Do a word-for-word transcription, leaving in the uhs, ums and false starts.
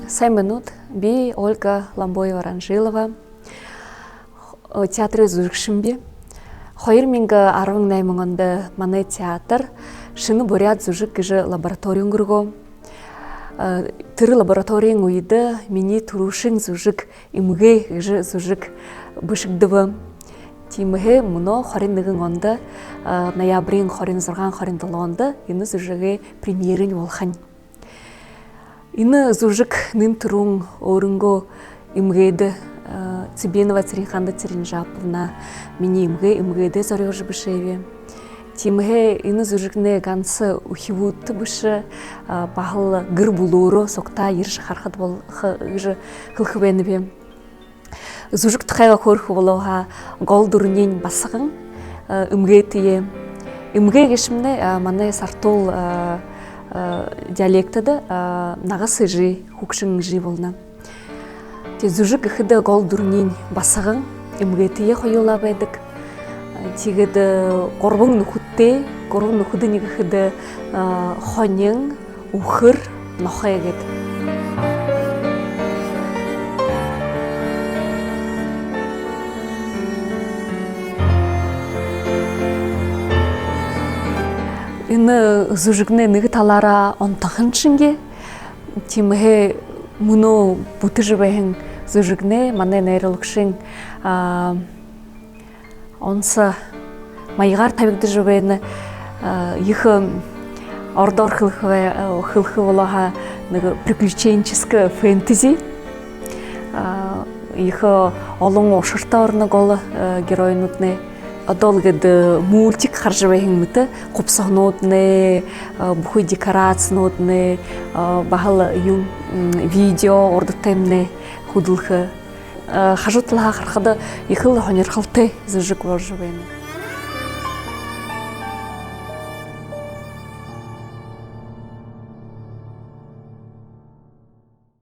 Сайн байна. Би Ольга Ламбоева-Ранжилова. Театрай зүжэгшэмби. Хоёр мянга арбан найман ондо манай театр «Шэнэ буряад зүжэг» гэжэ лаборатори үнгэргөө. Тэрэ лабораториин үедэ минии түрүүшын зүжэг «Эмгээ» гэжэ зүжэг бэшэгдэбэ. Тиимэһээ мүнөө хорин нэгэн ондо, ноябриин хорин зургаан, хорин долоондо энэ зүжэгэй премьерань болохонь. Энэ зүжэг нэн түрүүн өөрынгөө эмгээдэ, Цыбенова Цыренханда Цыренжаповна минии эмгээ, эмгээдэ зорюулжа бэшээб. Тиимэһээ энэ зүжэгнай ганса үхибүүдтэ бэшэ, баһал гэр бүлөөрөө сугтаа ерэжэ харахада болохо гэжэ хэлэхэ байнаб. Зүжэг тухайгаа хөөрэхэ болоо һаа, гол дүрэнь басаган эмгээтэеэ. Эмгээ гээшэмнай манай сартуул диалектдэ нагаса эжы, хүгшэн эжы болоно. Тиигээд зүжэг гэхэдэ гол дүрэнь басаган эмгээтэеэ хоюулаа байдаг. Тиигээд гурбан нүхэдтэй, гурбан нүхэдынь гэхэдэ хонин, үхэр, нохой гээд. Энэ зүжэгнай нэгэ талаараа онтохон шэнги. Тиимэһээ мүнөө бүтэжэ байһан зүжэгнай манай найруулагшын онсо маягаар табигдажа байна. Ехэ ородоор хэлэхэ бай-, хэлэхэ болоо һаа, нэгэ приключенческое фэнтези. Ехэ олон ушарта ороно гол геройнууднай. Одоол гээд мультик хаража байһан мэтэ, хубсаһанууднай, бүхы декорацинууднай, баһал юун, видео урдатаймнай хүдэлхэ. Хажуу талаһаа харахада, ехэл һонирхолтой зүжэг боложо байна.